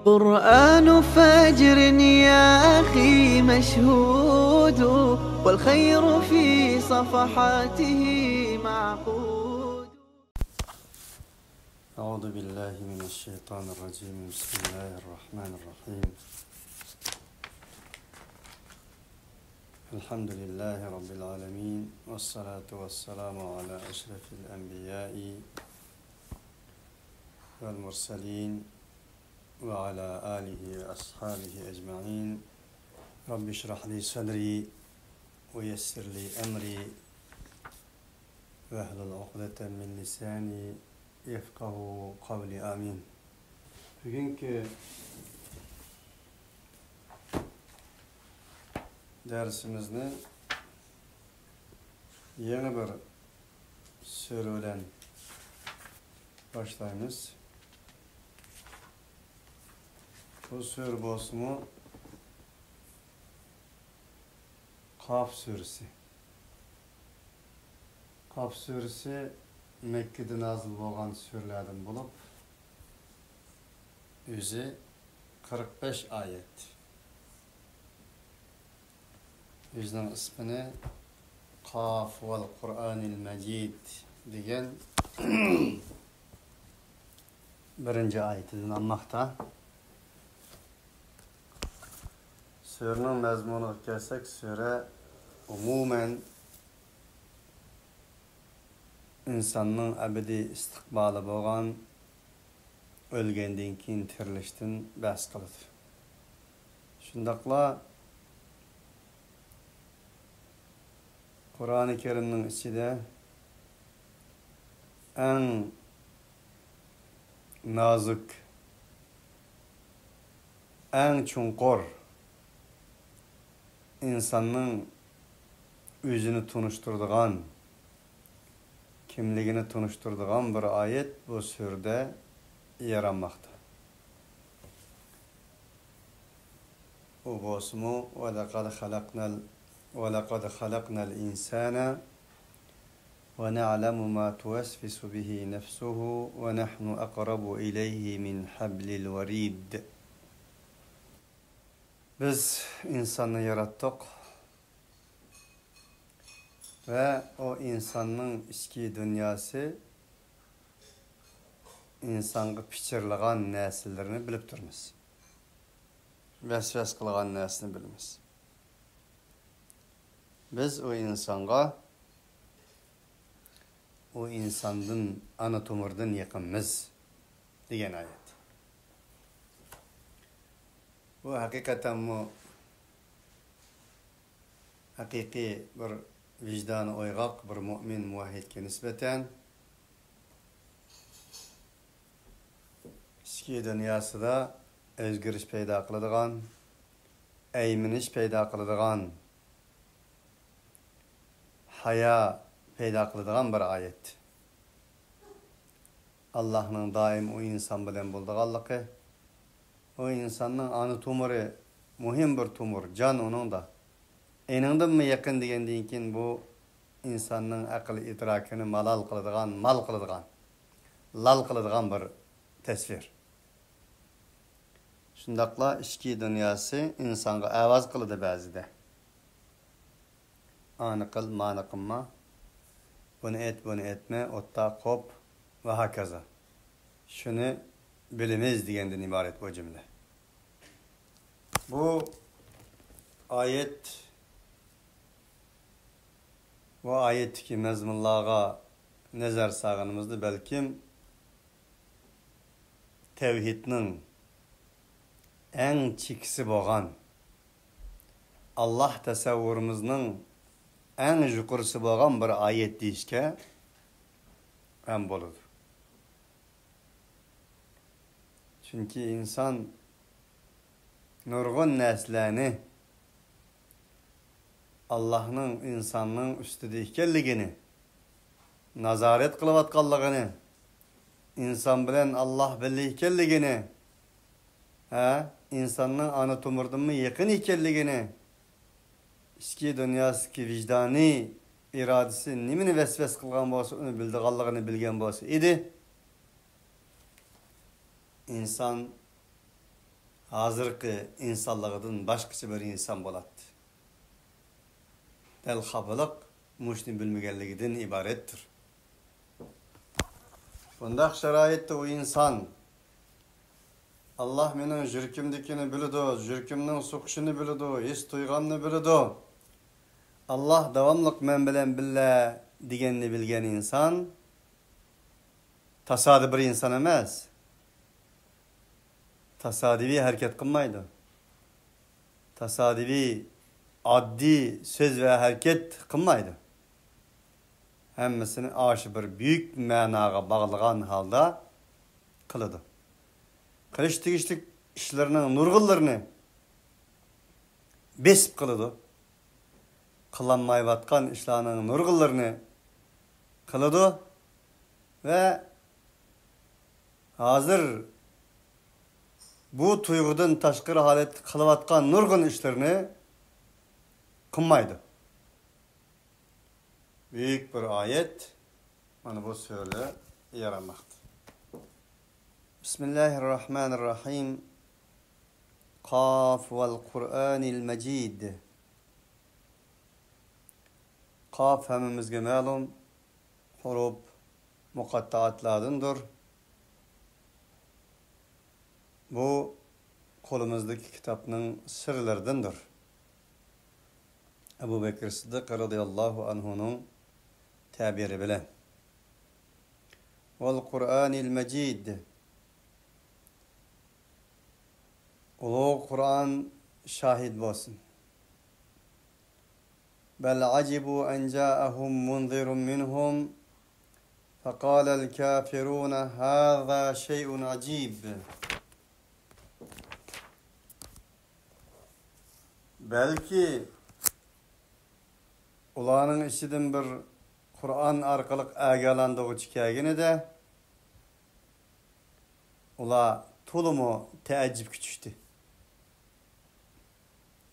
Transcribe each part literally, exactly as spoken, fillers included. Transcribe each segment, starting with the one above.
قرآن فجر يا أخي مشهود، والخير في صفحاته معقود. أعوذ بالله من الشيطان الرجيم. بسم الله الرحمن الرحيم. الحمد لله رب العالمين، والصلاة والسلام على أشرف الأنبياء والمرسلين، وعلى آله وأصحابه أجمعين. رب اشرح لي صدري ويسر لي أمري واحلل عقدة من لساني يفقهوا قولي. آمين. بۈگۈنكى دەرسىمىزنى يېڭى بىر سۈرە بىلەن باشلايمىز. بۇ سۈرە بولسىمۇ قاف سۈرىسى. قاف سۈرىسى مەككىدە نازىل بولغان سۈرىلەردىن بولۇپ، ئۆزى قىرىق بەش ئايەت. ئۆزىنىڭ ئىسمىنى قاف ۋەل قۇرئانىل مەجىد دېگەن بىرىنچى ئايىتىدىن ئالماقتا. سۈرىنىڭ مەزمۇنىغا كەلسەك، سۈرە ئومۇمەن ئىنساننىڭ ئەبەدىي ئىستىقبالى بولغان ئۆلگەندىن كېيىن تىرىلىشتىن بەھس قىلىدۇ. شۇنداقلا قۇرئانى كەرىمنىڭ ئىچىدە ئەڭ نازۇك، ئەڭ چوڭقۇر، ئىنساننىڭ ئۆزىنى تونۇشتۇرىدىغان، كىملىكىنى تونۇشتۇرىدىغان بىر ئايەت بۇ سۈرىدە يەر ئالماقتا. ئۇ بولسىمۇ، ولقد خلقنا ال-، ولقد خلقنا الإنسان ونعلم ما توسوس به نفسه ونحن أقرب إليه من حبل الوريد. بىز ئىنساننى ياراتتۇق ۋە ئۇ ئىنساننىڭ ئىچكى دۇنياسى، ئىنسانغا پىچىرلىغان نەرسىلىرىنى بىلىپ تۇرىمىز. ۋەسۋەسە قىلغان نەرسىنى بىلىمىز. بىز ئۇ ئىنسانغا، ئۇ ئىنساندىن، ئانا تومۇردىن يېقىنمىز دېگەن ئايەت. بۇ ھەقىقەتەنمۇ ھەقىقىي بىر ۋىجدانى ئويغاق بىر مۆمىن مۇۋەھھىدكە نىسبەتەن ئىچكى دۇنياسىدا ئۆزگىرىش پەيدا قىلىدىغان، ئەيمىنىش پەيدا قىلىدىغان، ھايا پەيدا قىلىدىغان بىر ئايەت. ئاللاھنىڭ دائىم ئۇ ئىنسان بىلەن بولىدىغانلىقى، ئۇ ئىنساننىڭ ئانا تومۇرى مۇھىم بىر تومۇر، جان ئۇنىڭدا. ئېنىڭدىنمۇ يېقىن دېگەندىن كېيىن، بۇ ئىنساننىڭ ئەقىل ئىدراكىنى مالال قىلىدىغان، مال قىلىدىغان، لال قىلىدىغان بىر تەسۋىر. شۇنداقلا ئىچكى دۇنياسى ئىنسانغا ئاۋاز قىلىدۇ بەزىدە. ئانى قىل، مانى قىلما، بۇنى ئېيت، بۇنى ئېيتمە، ئوتتا قوپ ۋە ھاكازا. شۇنى بىلىمىز دېگەندىن ئىبارەت بۇ جۈملە. بۇ ئايەت، بۇ ئايەتتىكى مەزمۇنلارغا نەزەر سالغىنىمىزدا، بەلكىم تەۋھىدنىڭ ئەڭ چېكىسى بولغان، ئاللاھ تەسەۋۋۇرىمىزنىڭ ئەڭ يۇقىرىسى بولغان بىر ئايەت دېيىشكە ھەم بولىدۇ. چۈنكى ئىنسان نۇرغۇن نەرسىلەرنى ئاللاھنىڭ ئىنساننىڭ ئۈستىدە ئىكەنلىكىنى، نازارەت قىلىۋاتقانلىقىنى، ئىنسان بىلەن ئاللاھ بىللە ئىكەنلىكىنى، ھە، ئىنساننىڭ ئانا تومۇردىنمۇ يېقىن ئىكەنلىكىنى، ئىچكى دۇنياسىدىكى ۋىجدانىي ئىرادىسى نېمىنى ۋەسۋەسە قىلغان بولسا، ئۇنى بىلىدىغانلىقىنى بىلگەن بولسا ئىدى، ئىنسان ھازىرقى ئىنسانلىقىدىن باشقىچە بىر ئىنسان بولاتتى. دەل خاپىلىق مۇشۇنى بىلمىگەنلىكىدىن ئىبارەتتۇر. بۇنداق شارائىتتا ئۇ ئىنسان، «ئاللاھ مېنىڭ يۈرىكىمدىكىنى بىلىدۇ، يۈرىكىمنىڭ سوقۇشىنى بىلىدۇ، ھېس تۇيغامنى بىلىدۇ. ئاللاھ داۋاملىق مەن بىلەن بىللە» دېگەننى بىلگەن ئىنسان تاسادىپىي بىر ئىنسان ئەمەس. تاسادىپىي ھەرىكەت قىلمايدۇ. تاسادىپىي، ئاددىي سۆز ۋە ھەرىكەت قىلمايدۇ. ھەممىسىنى ئاشۇ بىر بۈيۈك مەناغا باغلىغان ھالدا قىلىدۇ. قىلىش تېگىشلىك ئىشلىرىنىڭ نۇرغۇنلىرىنى بېسىپ قىلىدۇ. قىلالمايۋاتقان ئىشلارنىڭ نۇرغۇنلىرىنى قىلىدۇ ۋە ھازىر بۇ تۇيغۇدىن تاشقىرى ھالەتتە قىلىۋاتقان نۇرغۇن ئىشلىرىنى قىلمايدۇ. بۈيۈك بىر ئايەت مانا بۇ سۈرىدە يەر ئالماقتا. بىسمىللاھىررەھمانىررەھىم. قاف ۋەل قۇرئانىل مەجىد. قاف ھەممىمىزگە مەلۇم، ھۇرۇپ مۇقەتتائاتلاردىندۇر. بۇ قولىمىزدىكى كىتابنىڭ سىرلىرىدىندۇر. ئەبۇ بەكرى سىددىق رەزىياللاھۇ ئەنھۇنىڭ تەبىرى بىلەن. ۋەل قۇرئانىل مەجىد. ئۇلۇغ قۇرئان شاھىت بولسۇن. بەل ئەجىبۇ ئەن جائەھۇم مۇنزىرۇن مىنھۇم فەقالەل كافىرۇنە ھازا شەيئۇن ئەجىب. بەلكى ئۇلارنىڭ ئىچىدىن بىر قۇرئان ئارقىلىق ئاگاھلاندۇرغۇچى كەلگىنىدە، ئۇلار تولىمۇ تەئەججۈپكە چۈشتى.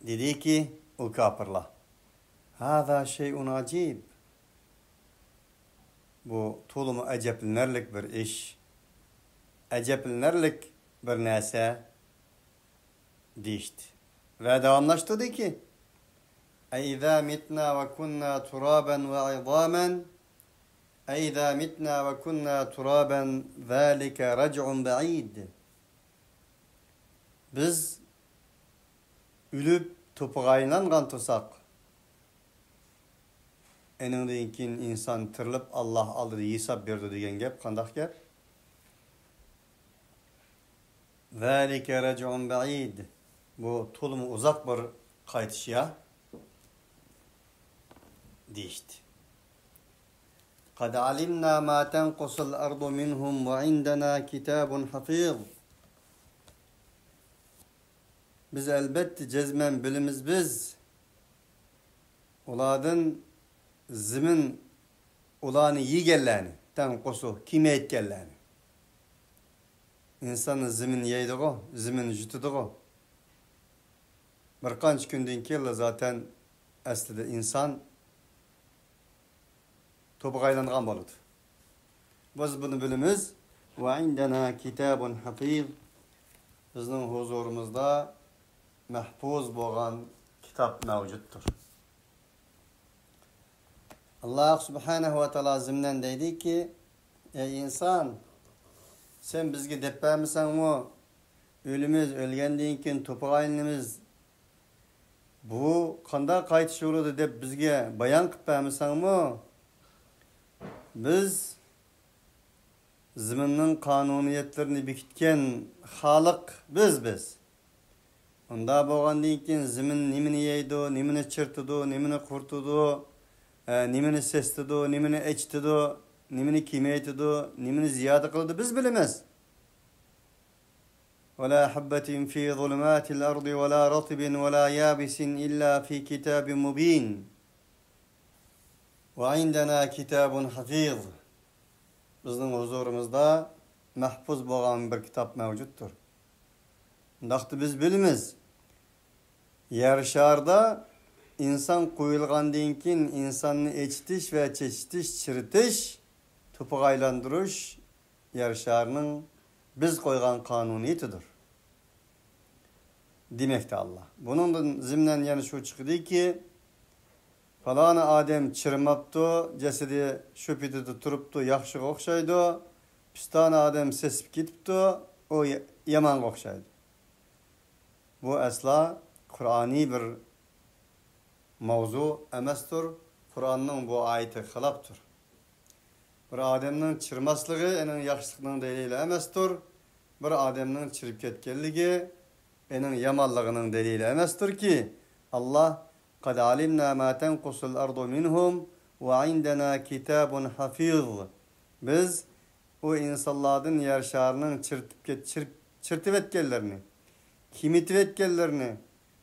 دېدىكى، ئۇ كاپىرلار، ھازا شەيئۇن ئەجىب. بۇ تولىمۇ ئەجەبلىنەرلىك بىر ئىش. ئەجەبلىنەرلىك بىر نەرسە. دېيىشتى. ۋە داۋاملاشتۇردىكى، ئەئىزا مىتنا ۋە كۇننا تۇرابەن ۋە ئىزامەن، ئەئىزا مىتنا ۋە كۇننا تۇرابەن زالىكە رەجعۇن بەئىد. بىز ئۆلۈپ، توپىغا ئايلانغان تۇرساق، ئېنىڭدىن كېيىن ئىنسان تىرىلىپ، ئاللاھ ئالدىدا ھېساب بېرىدۇ دېگەن گەپ قانداق گەپ؟ زالىكە رەجعۇن بەئىد. بۇ تولىمۇ ئۇزاق بىر قايتىش يا، دېيىشتى. قەد ئەلىمنا ما تەنقۇسۇل ئەرزۇ مىنھۇم ۋە ئىندەنا كىتابۇن ھەفىز. بىز ئەلبەتتە جەزمەن بىلىمىز بىز، ئۇلاردىن زېمىن ئۇلارنى يېگەنلەرنى، تەنقۇسۇ، كېمەيتكەنلەرنى. ئىنساننى زېمىن يەيدىغۇ، زېمىن يۇتىدىغۇ. بىر قانچە كۈندىن كېيىنلا زاتەن ئەسلىدە ئىنسان توپىغا ئايلانغان بولىدۇ. بىز بۇنى بىلىمىز. ۋە ئىندەنا كىتابۇن ھەفىز. بىزنىڭ ھۇزۇرىمىزدا مەھپۇز بولغان كىتاب مەۋجۇتتۇر. ئاللاھ سۇبھانەھۇ ۋە تائالا زىمنەن دەيدىكى، ئەي ئىنسان، سەن بىزگە دەپ بەرمىسەڭمۇ، ئۆلىمىز، ئۆلگەندىن كېيىن توپىغا ئايلىنىمىز، بۇ قانداق قايتىش بولىدۇ دەپ بىزگە بايان قىلىپ بەرمىسەڭمۇ، بىز زېمىننىڭ قانۇنىيەتلىرىنى بېكىتكەن خالىق بىز، بىز. ئۇنداق بولغاندىن كېيىن زېمىن نېمىنى يەيدۇ، نېمىنى چىرىتىدۇ، نېمىنى قۇرۇتىدۇ، ئە، نېمىنى سېسىتىدۇ، نېمىنى ئېچىتىدۇ، نېمىنى كېمەيتىدۇ، نېمىنى زىيادە قىلىدۇ، بىز بىلىمىز. ولا حبة في ظلمات الأرض ولا رطب ولا يابس إلا في كتاب مبين. وعندنا كتاب حفيظ. بىزنىڭ ھۇزۇرىمىزدا مەھپۇز بولغان بىر كىتاب مەۋجۇتتۇر. ئۇنداقتا بىز بىلىمىز، يەر شارىدا ئىنسان قويۇلغاندىن كېيىن ئىنساننى ئېچىتىش ۋە چېچىتىش، چىرىتىش، توپىغا ئايلاندۇرۇش، يەر شارىنىڭ بىز قويغان قانۇنىيىتىدۇر. دېمەكتە ئاللا. بۇنىڭدىن زىمنەن يەنە شۇ چىقىدۇكى، پالانى ئادەم چىرماپتۇ، جەسىتى شۇ پېتىدە تۇرۇپتۇ، ياخشىغا ئوخشايدۇ، پىستانى ئادەم سېسىپ كېتىپتۇ، ئۇ يا-، يامانغا ئوخشايدۇ. بۇ ئەسلا قۇرئانىي بىر ماۋزۇ ئەمەستۇر، قۇرئاننىڭ بۇ ئايىتىگە خىلاپتۇر. بىر ئادەمنىڭ چىرماسلىقى ئېنىڭ ياخشىلىقنىڭ دەلىلى ئەمەستۇر، بىر ئادەمنىڭ چىرىپ كەتكەنلىكى ئېنىڭ يامانلىقىنىڭ دەلىلى ئەمەستۇركى، ئاللا، قەد ئەلىمنا ما تەنقۇسۇل ئەرزۇ مىنھۇم ۋە ئىندەنا كىتابۇن ھەفىز. بىز ئۇ ئىنسانلاردىن يەر شارىنىڭ چىرتىپ كەت-، چىرىپ-، چىرتىۋەتكەنلىرىنى، كېمىتىۋەتكەنلىرىنى،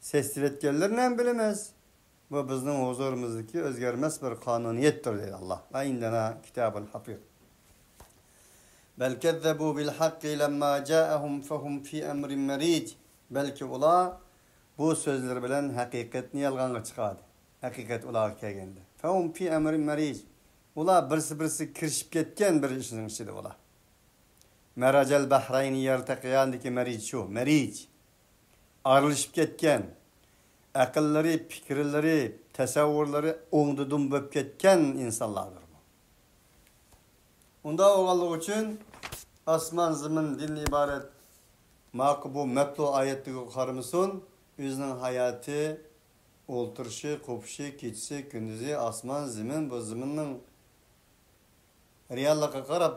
سېسىتىۋەتكەنلىرىنى ھەم بىلىمىز. بۇ بىزنىڭ ھۇزۇرىمىزدىكى ئۆزگەرمەس بىر قانۇنىيەتتۇر، دەيدۇ ئاللا. ۋە ئىندەنا كىتابۇن ھەفىز. بەل كەززەبۇ بىل ھەققى لەمما جائەھۇم فەھۇم فى ئەمرىن مەرىج. بەلكى ئۇلار بۇ سۆزلىرى بىلەن ھەقىقەتنى يالغانغا چىقاردى. ھەقىقەت ئۇلارغا كەلگەندە. فەھۇم فى ئەمرىن مەرىج. ئۇلار بىرسى-بىرسىگە كىرىشىپ كەتكەن بىر ئىشنىڭ ئىچىدە ئۇلار. مەرەجەل بەھرەينى يەلتەقىياندىكى مەرىج شۇ، مەرىج. ئارىلىشىپ كەتكەن، ئەقىللىرى، پىكىرلىرى، تەسەۋۋۇرلىرى ئوڭدىدۇم بولۇپ كەتكەن ئىنسانلاردۇر بۇ. ئۇنداق بولغانلىقى ئۈچۈن ئاسمان زېمىندىن ئىبارەت ماقۇ بۇ مەتلۇ ئايەتلىرىگە قارىمىسۇن، ئۆزىنىڭ ھاياتى، ئولتۇرۇشى، قوپۇشى، كېچىسى، كۈندۈزى، ئاسمان، زېمىن، بۇ زېمىننىڭ رېئاللىققا قاراپ،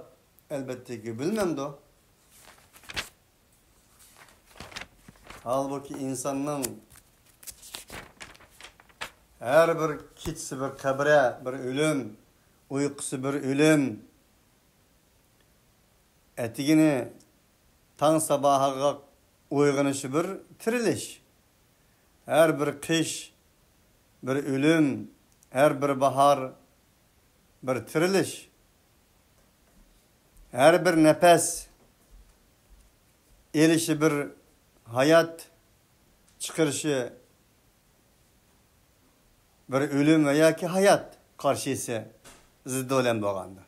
ئەلۋەتتىكى، بىلمەمدۇ؟ ھالبۇكى، ئىنساننىڭ ھەر بىر كېچىسى بىر قەبرە، بىر ئۆلۈم، ئۇيقۇسى بىر ئۆلۈم، ئەتىگىنى تاڭ ساباھىغا ئويغىنىشى بىر تىرىلىش. ھەر بىر قىش بىر ئۆلۈم، ھەر بىر باھار بىر تىرىلىش. ھەر بىر نەپەس ئېلىشى بىر ھايات، چىقىرىشى بىر ئۆلۈم ۋە ياكى ھايات قارشىسى زىددى بىلەن بولغاندا.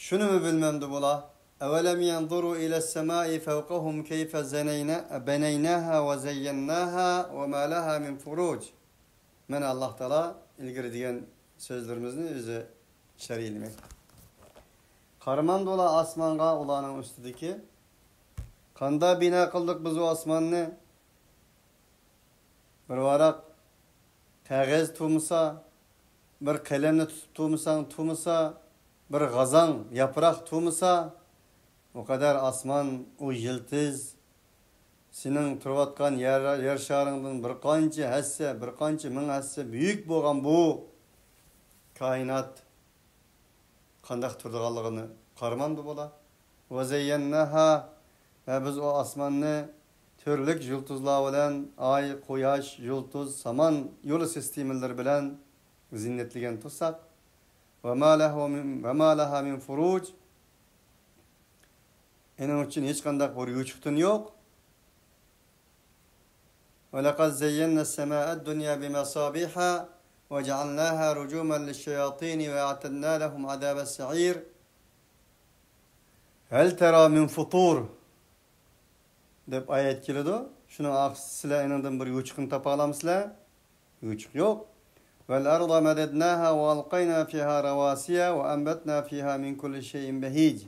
شۇنىمۇ بىلمەمدۇ بۇلار؟ أولم ينظروا إلى السماء فوقهم كيف زنينا-، بنيناها وزيناها وما لها من فروج. مانا ئاللا تائالا ئىلگىرى دېگەن سۆزلىرىمىزنى ئۆزى شەرھلىمەكتە. قارىمامدۇ ئۇلار ئاسمانغا، ئۇلارنىڭ ئۈستىدىكى؟ قانداق بىنا قىلدۇق بىز ئۇ ئاسماننى؟ بىر ۋاراق قەغەز تۇرمىسا، بىر قەلەمنى تۇتۇپ تۇرمىساڭ تۇرمىسا، بىر غازاڭ ياپراق تۇرمىسا، ئۇ قەدەر ئاسمان، ئۇ يىلتىز، سېنىڭ تۇرۇۋاتقان يەر، يەر شارىڭدىن بىر قانچە ھەسسە، بىر قانچە مىڭ ھەسسە بۈيۈك بولغان بۇ كائىنات قانداق تۇرىدىغانلىقىنى قارىمامدۇ بۇلار؟ ۋە زەييەنناھا، ۋە بىز ئۇ ئاسماننى تۈرلۈك يۇلتۇزلار بىلەن، ئاي، قۇياش، يۇلتۇز، سامان يولى سىستېمىلىرى بىلەن زىننەتلىگەن تۇرساق، ۋە ما لەھۇ مىن، ۋە ما لەھا مىن فۇرۇج، ئېنىڭ ئۈچۈن ھېچقانداق بىر يوچۇقتىن يوق. ولقد زينا السماء الدنيا بمصابيح وجعلناها رجوما للشياطين وأعتدنا لهم عذاب السعير. هل ترى من فطور دەپ ئايەت كېلىدۇ. شۇنىڭ ئارقىسىدا سىلەر ئېنىڭدىن بىر يوچۇقنى تاپالامسىلەر؟ يوچۇق يوق. والأرض مددناها وألقينا فيها رواسي وأنبتنا فيها من كل شيء بهيج.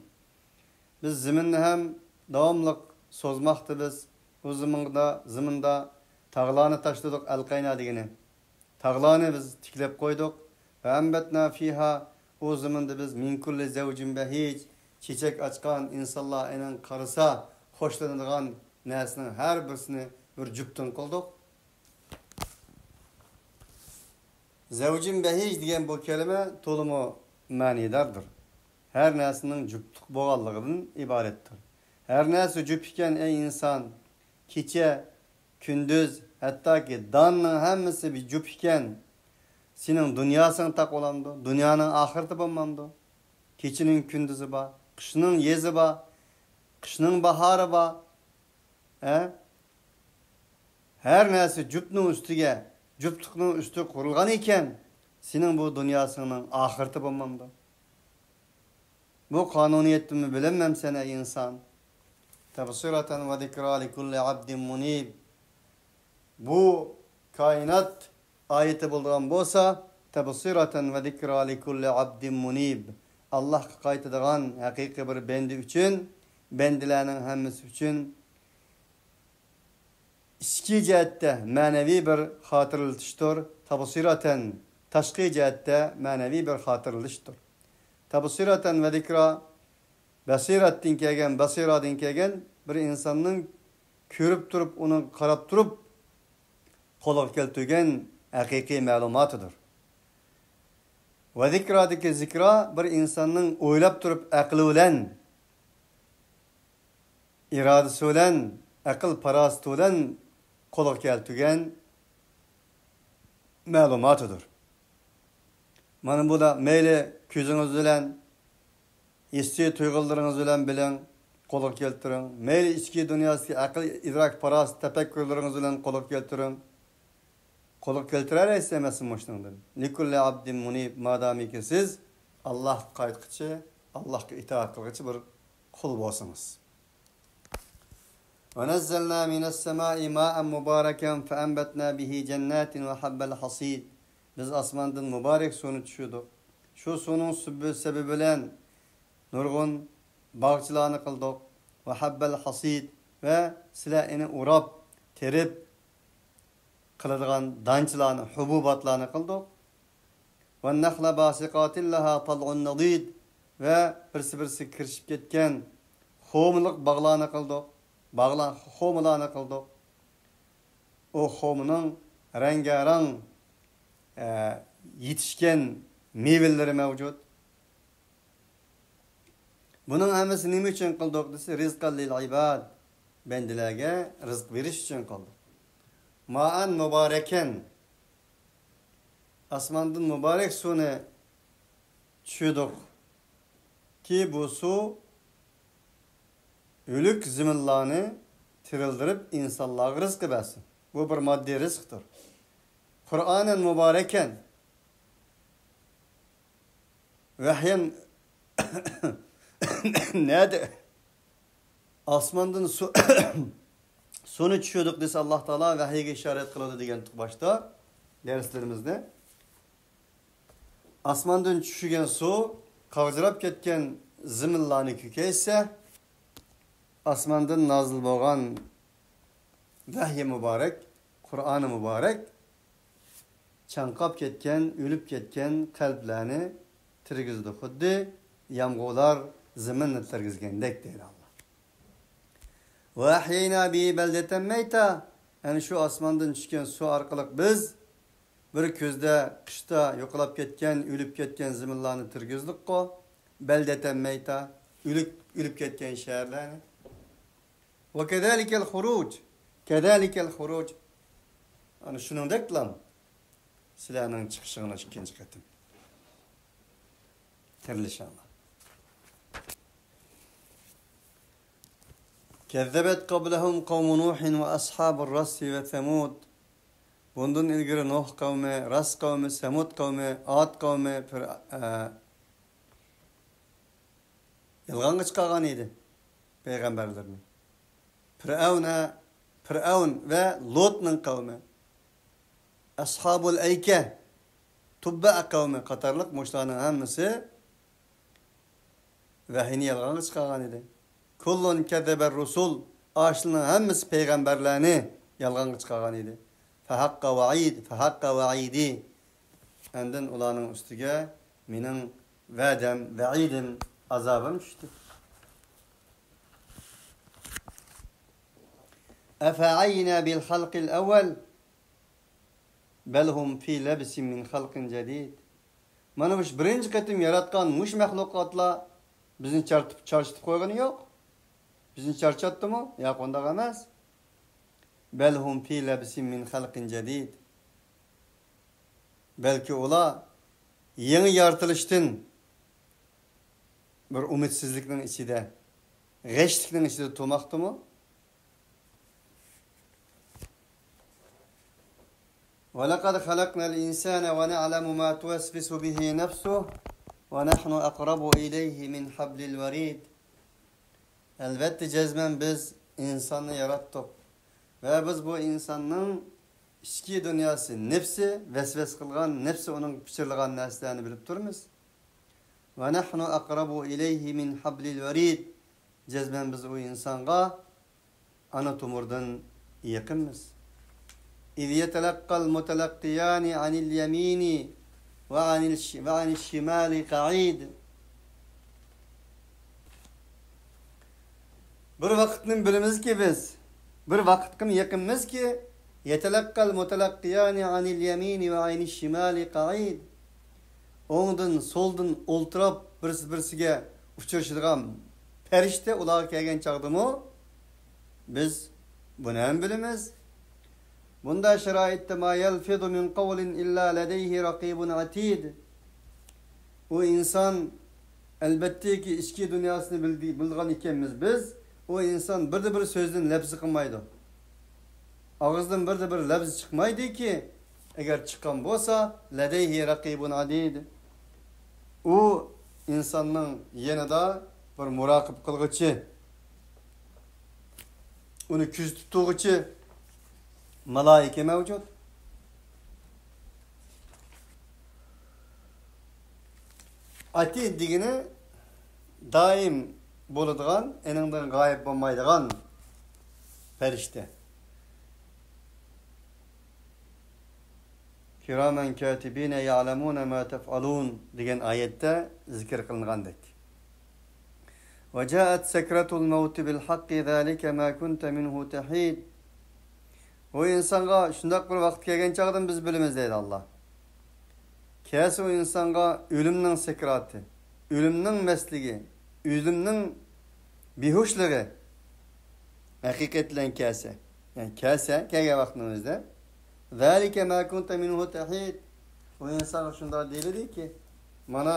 بىز زېمىننى ھەم داۋاملىق سوزماقتىبىز. بۇ زېمىندا، زېمىندا تاغلارنى تاشلىدۇق، ئەلقەينا دېگىنى. تاغلارنى بىز تىكلەپ قويدۇق. ۋە ئەنبەتنا فىھا، ئۇ زېمىندا بىز مىن كۇللى زەۋجىن بەھىج، چېچەك ئاچقان، ئىنسانلار ئېنىڭ قارىسا خوشلىنىدىغان نەرسىنىڭ ھەر بىرسىنى بىر جۈپتىن قىلدۇق. زەۋجىن بەھىج دېگەن بۇ كەلىمە تولىمۇ مەنىداردۇر. ھەر نەرسىنىڭ جۈپتلۈك بولغانلىقىدىن ئىبارەتتۇر. ھەر نەرسە جۈپ ئىكەن، ئەي ئىنسان، كېچە، كۈندۈز، ھەتتاكى داننىڭ ھەممىسى بىر جۈپ ئىكەن، سېنىڭ دۇنياسىڭ تاق بولامدۇ؟ دۇنيانىڭ ئاخىرىتى بولمامدۇ؟ كېچىنىڭ كۈندۈزى بار، قىشنىڭ يېزى بار، قىشنىڭ باھارى بار. ھە؟ ھەر نەرسە جۈپنىڭ ئۈستىگە، جۈپلۈكنىڭ ئۈستىگە قۇرۇلغان ئىكەن، سېنىڭ بۇ دۇنياسىڭنىڭ ئاخىرىتى بولمامدۇ؟ بۇ قانۇنىيەتتىنمۇ بىلەنمەمسەن، ئەي ئىنسان؟ تەبسىرەتەن ۋە زىكرا لىكۇللى ئەبدىن مۇنىب. بۇ كائىنات ئايىتى بولىدىغان بولسا، تەبسىراتەن ۋە زىكرا لىكۇللى ئابدىن مۇنىب. ئاللاھقا قايتىدىغان ھەقىقىي بىر بەندە ئۈچۈن، بەندىلەرنىڭ ھەممىسى ئۈچۈن ئىچكى جەھەتتە مەنىۋى بىر خاتىرىلىتىشتۇر، تەبسىراتەن، تاشقى جەھەتتە مەنىۋى بىر خاتىرىلىتىشتۇر. تەبسىراتەن ۋە زىكرا، بەسىرەتتىن كەلگەن، بەسىرادىن كەلگەن، بىر ئىنساننىڭ كۆرۈپ تۇرۇپ، ئۇنىڭغا قاراپ تۇرۇپ قولغا كەلتۈرگەن ھەقىقىي مەلۇماتىدۇر. ۋە زىكرادىكى زىكرا بىر ئىنساننىڭ ئويلاپ تۇرۇپ ئەقلى بىلەن، ئىرادىسى بىلەن، ئەقىل پاراسىتى بىلەن قولغا كەلتۈرگەن مەلۇماتىدۇر. مانا بۇلار مەيلى كۆزىڭىز بىلەن، ھېسسىي تۇيغۇلىرىڭىز بىلەن بىلىڭ، قولغا كەلتۈرۈڭ. مەيلى ئىچكى دۇنياسىدىكى ئەقىل، ئىدراك، پاراسەت، تەپەككۇرلىرىڭىز بىلەن قولغا كەلتۈرۈڭ. قولغا كەلتۈرەلەيسىز ئەمەسمۇ مۇشۇنىڭدىن؟ لىكۇللى ئابدىن مۇنىب، مادامىكى سىز ئاللاھقا قايتقۇچى، ئاللاھقا ئىتائەت قىلغۇچى بىر قۇل بولسىڭىز. ونزلنا من السماء ماء مباركا فأنبتنا به جنات وحب الحصيد. بىز ئاسماندىن مۇبارەك سۇنى چۈشۈردۇق. شۇ سۇنىڭ سۈببى-، سەۋەبى بىلەن نۇرغۇن باغچىلارنى قىلدۇق. ۋە ھەببەل ھەسىد، ۋە سىلەر ئېنى ئوراپ، تېرىپ قىلىدىغان دانچىلارنى، ھۇبۇباتلارنى قىلدۇق. ۋە نەخلە باسىقاتىن لەھا تەلئۇن نەدىد، ۋە بىرسى-بىرسىگە كىرىشىپ كەتكەن خورمىلىق باغلارنى قىلدۇق. باغلار، خورمىلارنى قىلدۇق. ئۇ خورمىنىڭ رەڭگارەڭ، ئە، يېتىشكەن مېۋىلىرى مەۋجۇت. بۇنىڭ ھەممىسى نېمە ئۈچۈن قىلدۇق دېسە، رىزقەن لىل ئىباد، بەندىلەرگە رىزىق بېرىش ئۈچۈن قىلدۇق. مائەن مۇبارەكەن، ئاسماندىن مۇبارەك سۇنى چۈشۈردۇقكى، بۇ سۇ ئۆلۈك زېمىنلارنى تىرىلدۈرۈپ، ئىنسانلارغا رىزقى بەرسۇن. بۇ بىر ماددىي رىزىقتۇر. قۇرئانەن مۇبارەكەن. ۋەھيەن نەدە؟ ئاسماندىن سۇ، سۇنى چۈشۈردۇق دېسە، ئاللاھ تائالا ۋەھىيگە ئىشارەت قىلىدۇ دېگەنتۇق باشتا دەرسلىرىمىزدە. ئاسماندىن چۈشكەن سۇ قاغجىراپ كەتكەن زېمىنلارنى كۆكەيتسە، ئاسماندىن نازىل بولغان ۋەھيى مۇبارەك، قۇرئانى مۇبارەك چاڭقاپ كەتكەن، ئۆلۈپ كەتكەن قەلبلەرنى تىرگۈزىدۇ، خۇددى يامغۇرلار زېمىننى تىرگۈزگەندەك، دەيدۇ ئاللاھ. ۋە ئەھيەينا بىھى بەلدەتەن مەيتا. يەنى شۇ ئاسماندىن چۈشكەن سۇ ئارقىلىق بىز بىر كۈزدە، قىشتا يوقىلاپ كەتكەن، ئۆلۈپ كەتكەن زېمىنلارنى تىرگۈزدۇققۇ. بەلدەتەن مەيتا، ئۆلۈك، ئۆلۈپ كەتكەن شەھەرلەرنى. ۋە كەزالىكەل خۇرۇج. كەزالىكەل خۇرۇج. ئەنە شۇنىڭدەكلا سىلەرنىڭ چىقىشىڭلار ئىككىنچى قېتىم. تىرىلىشىڭلار. كەززەبەت قەبلەھۇم قەۋمۇ نۇھىن ۋە ئەسھابۇر رەسسى ۋە سەمۇد. بۇندىن ئىلگىرى نۇھ قەۋمى، راس قەۋمى، سەمۇد قەۋمى، ئاد قەۋمى، پىر-، ئە، يالغانغا چىقارغان ئىدى پەيغەمبەرلىرىنى. پىرئەۋنە، پىرئەۋن ۋە لۇتنىڭ قەۋمى، ئەسھابۇل ئەيكە، تۇببە قەۋمى قاتارلىق مۇشۇلارنىڭ ھەممىسى ۋەھىينى يالغانغا چىقارغان ئىدى. كۇللۇن كەززەبەر رۇسۇل، ئاشۇلارنىڭ ھەممىسى پەيغەمبەرلەرنى يالغانغا چىقارغان ئىدى. فەھەققە ۋەئىد، فەھەققە ۋەئىدى. ئاندىن ئۇلارنىڭ ئۈستىگە مېنىڭ ۋەدەم، ۋەئىدىم، ئازابىم چۈشتى. ئەفەئەينا بىل خەلقىل ئەۋۋەل بەل ھۇم فى لەبسىم مىن خەلقىن جەدىد. مانا مۇشۇ بىرىنچى قېتىم ياراتقان مۇشۇ مەخلۇقاتلار بىزنى چارتىپ، چارچىتىپ قويغىنى يوق. بىزنى چارچاتتىمۇ؟ ياق، ئۇنداق ئەمەس. بەل ھۇم فى لەبسىم مىن خەلقىن جەدىد. بەلكى ئۇلار يېڭى يارىتىلىشتىن بىر ئۈمىدسىزلىكنىڭ ئىچىدە، غەشلىكنىڭ ئىچىدە تۇرماقتىمۇ؟ ولقد خلقنا الإنسان ونعلم ما توسوس به نفسه ونحن أقرب إليه من حبل الوريد. ئەلۋەتتە، جەزمەن بىز ئىنساننى ياراتتۇق ۋە بىز بۇ ئىنساننىڭ ئىچكى دۇنياسى نەپسى، ۋەسۋەسە قىلغان نەپسى ئۇنىڭغا پىچىرلىغان نەرسىلەرنى بىلىپ تۇرىمىز. ونحن أقرب إليه من حبل الوريد. جەزمەن بىز ئۇ ئىنسانغا ئانا تومۇردىن يېقىنمىز. إذ يتلقى المتلقيان عن اليمين وعن الش-، وعن الشمال قعيد. بىر ۋاقىتنى بىلىمىزكى بىز، بىر ۋاقىتقىمۇ يېقىنمىزكى، يتلقى المتلقيان عن اليمين وعن الشمال قعيد. ئوڭدىن، سولدىن ئولتۇراپ بىرسى بىرسىگە ئۇچرىشىدىغان پەرىشتە ئۇلارغا كەلگەن چاغدىمۇ بىز بۇنى ھەم بىلىمىز. بۇنداق شارائىتتا ما يلفظ من قول إلا لديه رقيب عتيد. ئۇ ئىنسان، ئەلبەتتىكى، ئىچكى دۇنياسىنى بىلدى-، بىلىدىغان ئىكەنمىز بىز، ئۇ ئىنسان بىردە بىر سۆزدىن لەپزى قىلمايدۇ. ئاغزىدىن بىردە بىر لەپز چىقمايدۇكى، ئەگەر چىققان بولسا، لديه رقيب عتيد. ئۇ ئىنساننىڭ يېنىدا بىر مۇراقىب قىلغۇچى، ئۇنى كۆزىتىپ تۇرغۇچى مالائىكە مەۋجۇت. ئەتىد دېگىنى دائىم بولىدىغان، ئېنىڭدىن غايىب بولمايدىغان پەرىشتە. كراماً كاتبين يعلمون ما تفعلون دېگەن ئايەتتە زىكىر قىلىنغاندەك. وجاءت سكرة الموت بالحق ذلك ما كنت منه تحيد. ئۇ ئىنسانغا شۇنداق بىر ۋاقىت كەلگەن چاغدىن بىز بىلىمىز دەيدۇ ئاللا. كەلسە ئۇ ئىنسانغا ئۆلۈمنىڭ سەكراتى، ئۆلۈمنىڭ مەستلىكى، ئۆلۈمنىڭ بىھوشلۇقى ھەقىقەت بىلەن كەلسە، يەنى كەلسە، كەلگەن ۋاقتىنىڭ ئۆزىدە، ذلك ما كنت منه تحيد. ئۇ ئىنسانغا شۇنداق دېيىلىدىكى، مانا،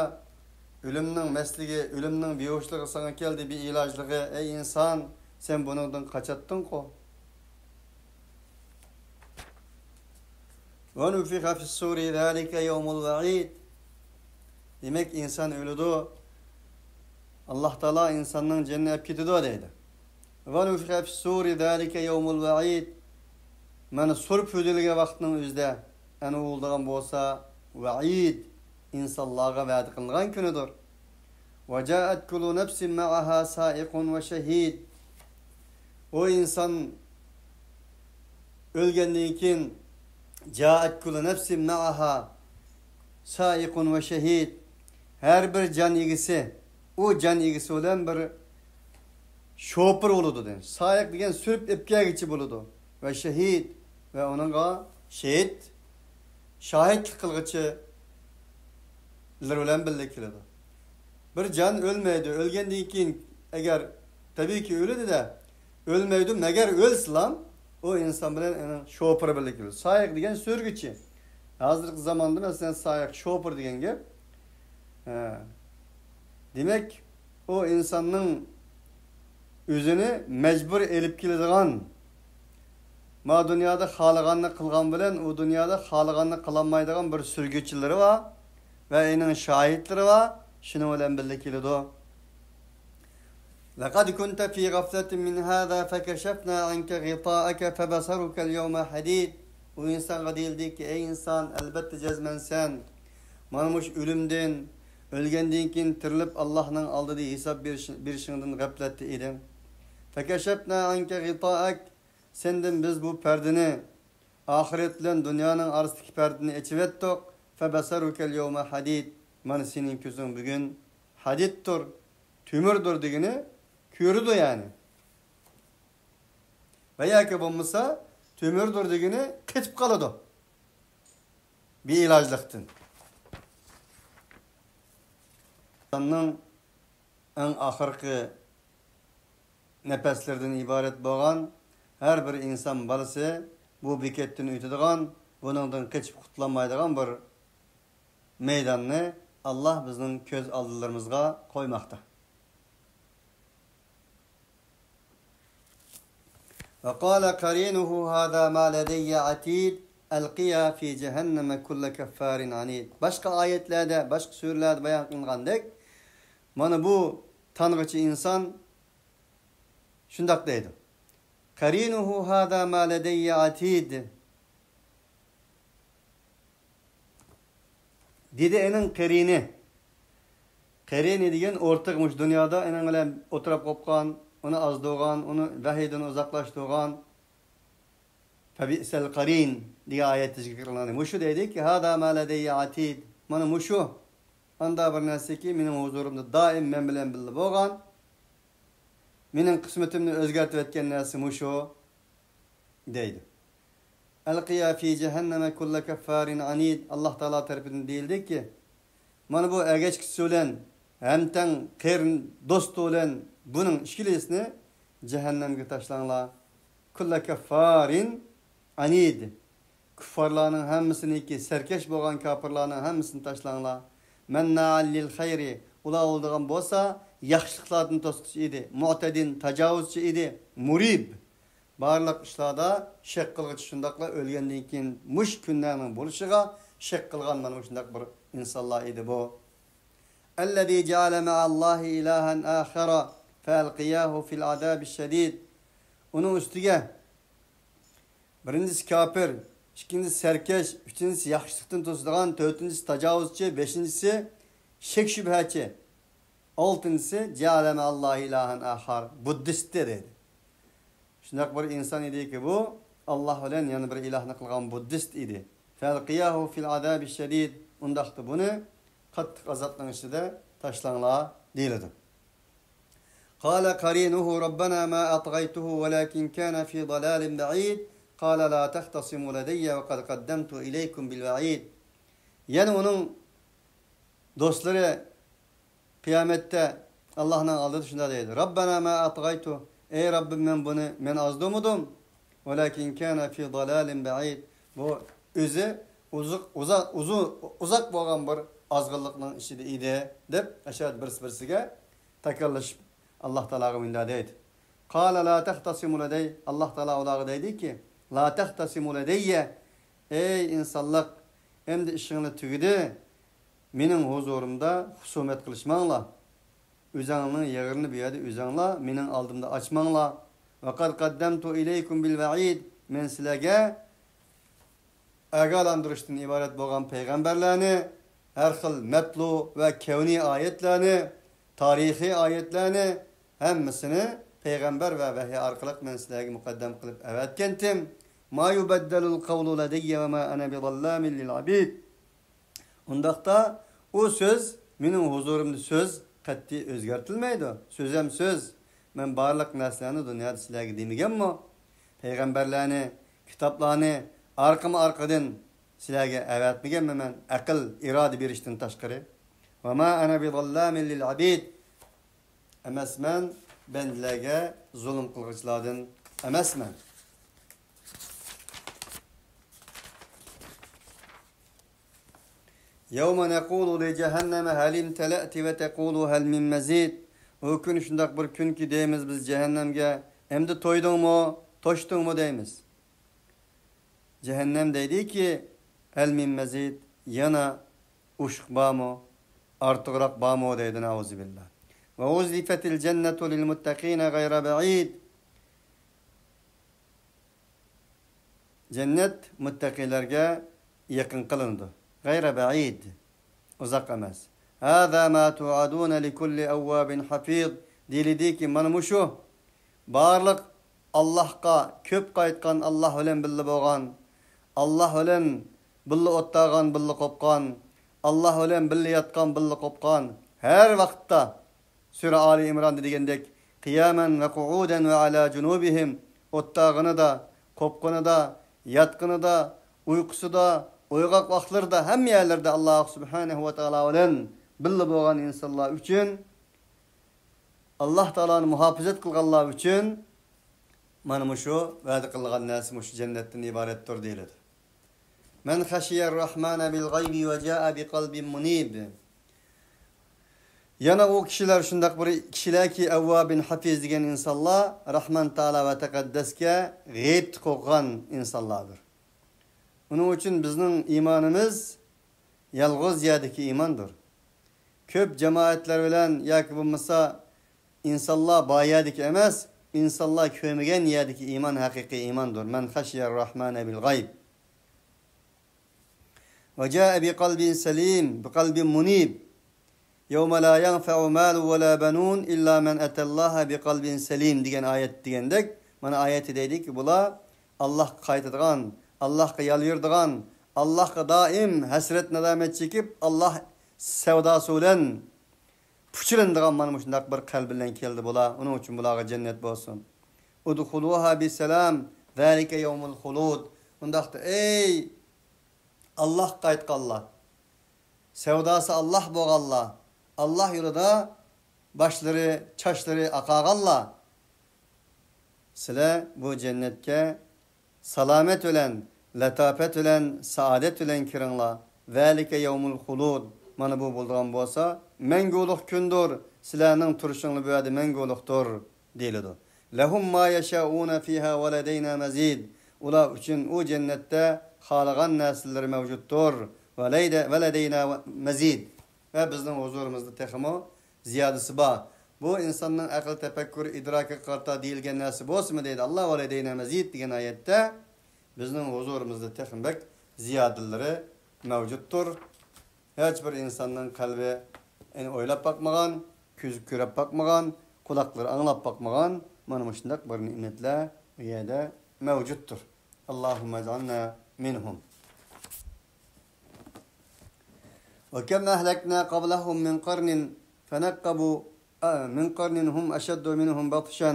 ئۆلۈمنىڭ مەستلىكى، ئۆلۈمنىڭ بىھوشلۇقى ساڭا كەلدى، بىئىلاجلىقى. ئەي ئىنسان، سەن بۇنىڭدىن قاچاتتىڭقۇ؟ ونفخ في الصور ذلك يوم الوعيد. دېمەك، ئىنسان ئۆلىدۇ. ئاللا تائالا ئىنساننىڭ جېنىنى ئەپ كېتىدۇ دەيدۇ. ونفخ في الصور ذلك يوم الوعيد. مانا سۇر پۈدۈلگەن ۋاقىتنىڭ ئۆزىدە ئەنە ئۇ بولىدىغان بولسا، ۋەئىد، ئىنسانلارغا ۋەدە قىلىنغان كۈنىدۇر. وجاءت كل نفس معها سائق وشهيد. ئۇ ئىنسان ئۆلگەندىن كېيىن، جاءت كل نفس معها سائق وشهيد. ھەر بىر جان ئىگىسى، ئۇ جان ئىگىسى بىلەن بىر شوپۇر بولىدۇ دېگەن. سائىق دېگەن سۈرۈپ ئېلىپ كەلگۈچى بولىدۇ. ۋە شەھىد، ۋە ئۇنىڭغا شېھىت، شاھىتلىق قىلغۇچىلار بىلەن بىللە كېلىدۇ. بىر جان ئۆلمەيدۇ. ئۆلگەندىن كېيىن، ئەگەر، تەبىئىيكى، ئۆلىدۇ-دە، ئۆلمەيدۇ، مەگەر ئۆلسىلا، ئۇ ئىنسان بىلەن ئۇنىڭ شوپۇرى بىللە كېلىدۇ. سائىق دېگەن سۈرگۈچى. ھازىرقى زاماندا، مەسىلەن، سائىق، شوپۇر دېگەن گەپ. ھە. دېمەك، ئۇ ئىنساننىڭ ئۆزىنى مەجبۇر ئېلىپ كېلىدىغان، ما دۇنيادا خالىغاننى قىلغان بىلەن، ئۇ دۇنيادا خالىغاننى قىلالمايدىغان بىر سۈرگۈچىلىرى بار ۋە ئېنىڭ شاھىتلىرى بار، شۇنىڭ بىلەن بىللە كېلىدۇ. لقد كنت في غفلة من هذا فكشفنا عنك غطاءك فبصرك اليوم حديد. ئۇ ئىنسانغا دېيىلدىكى، ئەي ئىنسان، ئەلبەتتە جەزمەن سەن مانا مۇشۇ ئۆلۈمدىن، ئۆلگەندىن كېيىن تىرىلىپ ئاللاھنىڭ ئالدىدا ھېساب بېرىش-، بېرىشىڭدىن غەپلەتتە ئىدىڭ. فكشفنا عنك غطاءك، سەندىن بىز بۇ پەردىنى، ئاخىرەت بىلەن دۇنيانىڭ ئارىسىدىكى پەردىنى ئېچىۋەتتۇق. فبصرك اليوم حديد، مانا سېنىڭ كۆزۈڭ بۈگۈن ھەدىدتۇر، تۆمۈردۇر دېگىنى كۆرىدۇ يەنى. ۋە ياكى بولمىسا تۆمۈردۇر دېگىنى قېتىپ قالىدۇ بىئىلاجلىقتىن. ئىنساننىڭ ئەڭ ئاخىرقى نەپەسلىرىدىن ئىبارەت بولغان ھەر بىر ئىنسان بالىسى بۇ بېكەتتىن ئۆتىدىغان، بۇنىڭدىن قېچىپ قۇتۇلالمايدىغان بىر مەيداننى ئاللاھ بىزنىڭ كۆز ئالدىلىرىمىزغا قويماقتا. وقال قرينه هذا ما لدي عتيد ألقيا في جهنم كل كفار عنيد. باشقا ئايەتلەردە، باشقا سۈرىلەردە بايان قىلىنغاندەك، مانا بۇ تانغىچى ئىنسان شۇنداق دەيدۇ. قرينه هذا ما لدي عتيد. دېدى ئېنىڭ قېرىنى. قېرىنى دېگەن ئورتىقى، مۇشۇ دۇنيادا ئېنىڭ بىلەن ئولتۇراپ قوپقان، ئۇنى ئازدۇرغان، ئۇنى ۋەھىيدىن ئۇزاقلاشتۇرغان. فبئس القرين دېگەن ئايەتتە زىكىر قىلىنغان. مۇشۇ دەيدىكى، هذا ما لدي عتيد. مانا مۇشۇ ئاندا بىر نەرسىكى، مېنىڭ ھۇزۇرۇمدا دائىم مەن بىلەن بىللە بولغان، مېنىڭ قىسمىتىمنى ئۆزگەرتىۋەتكەن نەرسە مۇشۇ، دەيدۇ. ألقيا في جهنم كل كفار عنيد. ئاللاھ تائالا تەرىپىدىن دېيىلدىكى، مانا بۇ ئەگەشكۈچىسى بىلەن ھەمتەڭ قېرىن دوستى بىلەن بۇنىڭ ئىككىلىسىنى جەھەننەمگە تاشلاڭلار. كل كفار عنيد. كۇففارلارنىڭ ھەممىسىنىڭكى، سەركەش بولغان كاپىرلارنىڭ ھەممىسىنى تاشلاڭلار. مناع للخير، ئۇلار بولىدىغان بولسا ياخشىلىقلاردىن توسقۇچى ئىدى، معتد، تاجاۋۇزچى ئىدى، مريب. بارلىق ئىشلاردا شەك قىلغۇچى، شۇنداقلا ئۆلگەندىن كېيىن مۇشۇ كۈنلەرنىڭ بولۇشىغا شەك قىلغان مانا مۇشۇنداق بىر ئىنسانلار ئىدى بۇ. الذي جعل مع الله إلها آخر فألقياه في العذاب الشديد. ئۇنىڭ ئۈستىگە بىرىنچىسى كاپىر، ئىككىنچىسى سەركەش، ئۈچىنچىسى ياخشىلىقتىن توسىدىغان، تۆتىنچىسى تاجاۋۇزچى، بەشىنچىسى شەك شۈبھەچى، ئالتىنچىسى جعل مع الله إلها آخر، بۇددىست دەيدۇ. شۇنداق بىر ئىنسان ئىدىكى بۇ، ئاللاھ بىلەن يەنە بىر ئىلاھنى قىلغان بۇددىست ئىدى. فألقياه في العذاب الشديد. ئۇنداقتا بۇنى قاتتىق ئازابنىڭ ئىچىدە تاشلاڭلار دېيىلىدۇ. قال قرينه ربنا ما أطغيته ولكن كان في ضلال بعيد. قال لا تختصموا لدي وقد قدمت إليكم بالوعيد. يەنە ئۇنىڭ دوستلىرى قىيامەتتە ئاللاھنىڭ ئالدىدا شۇنداق دەيدۇ، ربنا ما أطغيته، ئەي رەببىم، مەن بۇنى مەن ئازدۇرمىدىم. ولكن كان في ضلال بعيد. بۇ ئۆزى ئۇزۇق، ئۇزاق، ئۇزۇ-، ئۇزاق بولغان بىر ئازغىنلىقنىڭ ئىچىدە ئىدى، دەپ ئاشۇ بىرسى بىرسىگە تاكاللىشىپ، ئاللاھ تائالاغا مۇنداق دەيدۇ. قال لا تختصموا لدي. ئاللاھ تائالا ئۇلارغا دەيدىكى، لا تختصموا لدي. ئەي ئىنسانلىق، ئەمدى ئىشىڭلار تۈگىدى. مېنىڭ ھۇزۇرۇمدا خۇسۇمەت قىلىشماڭلار. ئۆزەڭلارنىڭ يېغىرىنى بۇ يەردە ئۆزەڭلار مېنىڭ ئالدىمدا ئاچماڭلار. وقد قدمت إليكم بالوعيد. مەن سىلەرگە ئاگاھلاندۇرۇشتىن ئىبارەت بولغان پەيغەمبەرلەرنى، ھەر خىل مەتلۇ ۋە كەۋنىي ئايەتلەرنى، تارىخىي ئايەتلەرنى، ھەممىسىنى پەيغەمبەر ۋە ۋەھىي ئارقىلىق مەن سىلەرگە مۇقەددەم قىلىپ ئەۋەتكەنتىم. ما يبدل القول لدي وما أنا بظلام للعبيد. ئۇنداقتا ئۇ سۆز، مېنىڭ ھۇزۇرۇمدا سۆز قەتئىي ئۆزگەرتىلمەيدۇ. سۆزەم سۆز. مەن بارلىق نەرسىلەرنى دۇنيادا سىلەرگە دېمىگەنمۇ؟ پەيغەمبەرلەرنى، كىتابلارنى ئارقىمۇ ئارقىدىن سىلەرگە ئەۋەتمىگەنمۇ مەن؟ ئەقىل، ئىرادە بېرىشتىن تاشقىرى. وما أنا بظلام للعبيد. ئەمەسمەن، بەندىلەرگە زۇلۇم قىلغۇچىلاردىن ئەمەسمەن. يوم نقول لجهنم هل امتلأت وتقول هل من مزيد. ئۇ كۈنى شۇنداق بىر كۈنكى دەيمىز بىز جەھەننەمگە، ئەمدى تويدۇڭمۇ، توشتۇڭمۇ دەيمىز. جەھەننەم دەيدىكى، هل من مزيد، يەنە ئوشۇق بارمۇ، ئارتۇقراق بارمۇ دەيدۇ، نەئۇزۇبىللا. وأزلفت الجنة للمتقين غير بعيد. جەننەت مۇتتەقىلەرگە يېقىن قىلىنىدۇ. غەيرە بەئىد، ئۇزاق ئەمەس. هذا ما توعدون لكل أواب حفيظ. دېيىلدىكى، مانا مۇشۇ بارلىق ئاللاھقا كۆپ قايتقان، ئاللاھ بىلەن بىللە بولغان، ئاللاھ بىلەن بىللە ئولتۇرغان، بىللە قوپقان، ئاللاھ بىلەن بىللە ياتقان، بىللە قوپقان، ھەر ۋاقىتتا سۈرە ئالى ئىمراندا دېگەندەك، قىيامەن ۋە قۇئۇدەن ۋە ئالا جۇنۇبىھىم، ئولتۇرغىنىدا، قوپقىنىدا، ياتقىنىدا، ئۇيقۇسىدا، ئويغاق ۋاقىتلىرىدا، ھەممە يەرلىرىدە ئاللاھ سۇبھانەھۇ ۋە تائالا بىلەن بىللە بولغان ئىنسانلار ئۈچۈن ئاللاھ تائالانى مۇھاپىزەت قىلغانلار ئۈچۈن مانا مۇشۇ ۋەدە قىلغان نەرسە مۇشۇ جەننەتتىن ئىبارەتتۇر دېيىلىدۇ. من خشي الرحمن بالغيب وجاء بقلب منيب. يەنە ئۇ كىشىلەر شۇنداق بىر كىشىلەركى، ئەۋۋابىن ھەفىز دېگەن ئىنسانلار، راھمان تائالا ۋە تەقەددەسكە غەيىبتە قورققان ئىنسانلاردۇر. ئۇنىڭ ئۈچۈن بىزنىڭ ئىمانىمىز يالغۇز يەردىكى ئىماندۇر. كۆپ جامائەتلەر بىلەن ياكى بولمىسا ئىنسانلار بار يەردىكى ئەمەس، ئىنسانلار كۆرمىگەن يەردىكى ئىمان ھەقىقىي ئىماندۇر. من خشي الرحمن بالغيب. وجاء بقلب سليم، بقلب منيب. يوم لا ينفع مال ولا بنون إلا من أتى الله بقلب سليم دېگەن ئايەت دېگەندەك، مانا ئايەتتە دەيدىكى، بۇلار ئاللاھقا قايتىدىغان، ئاللاھقا يالۋۇرىدىغان، ئاللاھقا دائىم ھەسرەت-نادامەت چېكىپ، ئاللاھ سەۋداسى بىلەن پۇچىلىنىدىغان مانا مۇشۇنداق بىر قەلب بىلەن كەلدى بۇلار. ئۇنىڭ ئۈچۈن بۇلارغا جەننەت بولسۇن. ادخلوها بسلام، ذلك يوم الخلود. ئۇنداقتا، ئەي ئاللاھقا قايتقانلار، سەۋداسى ئاللاھ بولغانلار، ئاللاھ يولىدا باشلىرى، چاچلىرى ئاقارغانلار، سىلەر بۇ جەننەتكە سالامەت بىلەن، لاتاپەت بىلەن، سائادەت بىلەن كىرىڭلار. ذلك يوم الخلود. مانا بۇ بولىدىغان بولسا، مەڭگۈلۈك كۈندۇر. سىلەرنىڭ تۇرۇشۇڭلار بۇ يەردە مەڭگۈلۈكتۇر، دېيىلىدۇ. لهم ما يشاءون فيها ولدينا مزيد. ئۇلار ئۈچۈن ئۇ جەننەتتە خالىغان نەرسىلىرى مەۋجۇتتۇر. ولدي-، ولدينا مزيد. ۋە بىزنىڭ ھۇزۇرىمىزدا تېخىمۇ زىيادىسى بار. بۇ ئىنساننىڭ ئەقىل، تەپەككۇر، ئىدراكىغا قارىتا دېيىلگەن نەرسە بولسىمۇ دەيدۇ ئاللاھ، ولدينا مزيد دېگەن ئايەتتە بىزنىڭ ھۇزۇرىمىزدا تېخىمۇ بەك زىيادىلىرى مەۋجۇتتۇر. ھېچ بىر ئىنساننىڭ قەلبى ئېنى ئويلاپ باقمىغان، كۆزى كۆرۈپ باقمىغان، قۇلاقلىرى ئاڭلاپ باقمىغان مانا مۇشۇنداق بىر نېمەتلەر ئۇ يەردە مەۋجۇتتۇر. اللهم اجعلنا منهم. وكم أهلكنا قبلهم من قرن فنقبوا، آه، من قرن هم أشد منهم بطشا